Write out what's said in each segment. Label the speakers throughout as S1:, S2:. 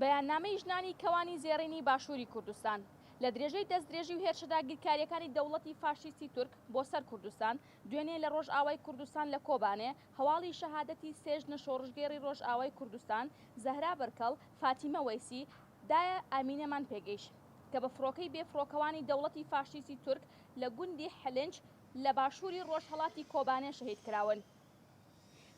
S1: بەیاننامەی ژنانی کەوانی زێڕینی باشووری کوردستان، لە درێژەی دەستدرێژی و هێرشە داگیرکارییەکانی دەوڵەتی فاشیستی تورک بۆ سەر کوردستان، دوێنێ لە ڕۆژئاوای کوردستان لە کۆبانێ، هەواڵی شەهادەتی سێ ژنە شۆڕشگێڕی ڕۆژئاوای کوردستان، زەهرا بەرکەڵ، فاتیمە وەیسی، دایە ئامینەمان پێگەیشت، کە بە فڕۆکەی بێفڕۆکەوانی دەوڵەتی فاشیستی تورک لە گوندی حلنج لە باشووری ڕۆژهەڵاتی کۆبانێ شەهید کراون.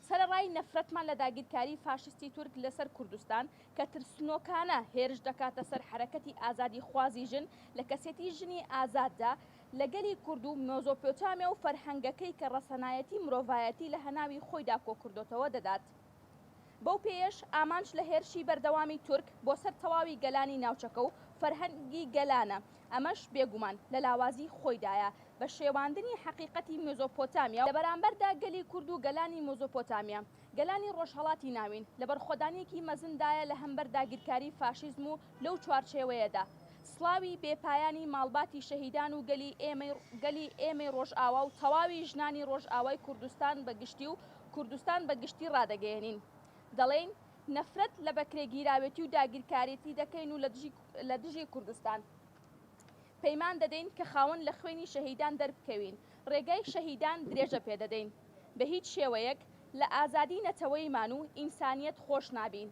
S1: سەرەڕای نەفرەتمان لە داگیرکاری فاشیستی تورک لەسەر کوردستان کە ترسنۆکانە هێرش دەکاتە سەر حەرەکەتی ئازادیخوازی ژن لە کەسێتی ژنی ئازاددا لە گەلی کورد و مێزۆپۆتامیا و فەرهەنگەکەی کە ڕەسەنایەتی مرۆڤایەتی لە هەناوی خۆیدا کۆکردۆتەوە دەدات. بەو پێیەش ئامانج لە هێرشی بەردەوامی تورک بۆ سەر تەواوی گەلانی ناوچەکە و فەرهەنگی گەلانە، ئەمەش بێگومان لە لاوازی خۆیدایە بە شێواندنی حەقیقەتی مێزۆپۆتامیا و لە بەرامبەردا گەلی کورد و گەلانی مۆزۆپۆتامیا گەلانی ڕۆژهەڵاتی ناوین لە بەرخۆدانیەکی مەزندایە لە هەمبەر داگیرکاری فاشیزم و لەو چوارچێوەیەدا سڵاوی بێ پایانی ماڵباتی شەهیدان و گەلی ئێمەی گەلی ئێمەی ڕۆژئاوا و تەواوی ژنانی ڕۆژئاوای کوردستان بە گشتی و کوردستان بە گشتی ڕادەگەیەنین. دەڵێین نەفرەت لە بەکرێگیراوێتی و داگیرکارێتی دەکەین و لە دژی کوردستان پەیمان دەدەین کە خاوەن لە خوێنی شەهیدان دەربکەوین، ڕێگای شەهیدان درێژە پێدەدەین. بە هیچ شێوەیەک لە ئازادی نەتەوەیمان و ئینسانیەت خۆش نابین.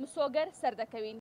S1: مسۆگەر سەردەکەوین.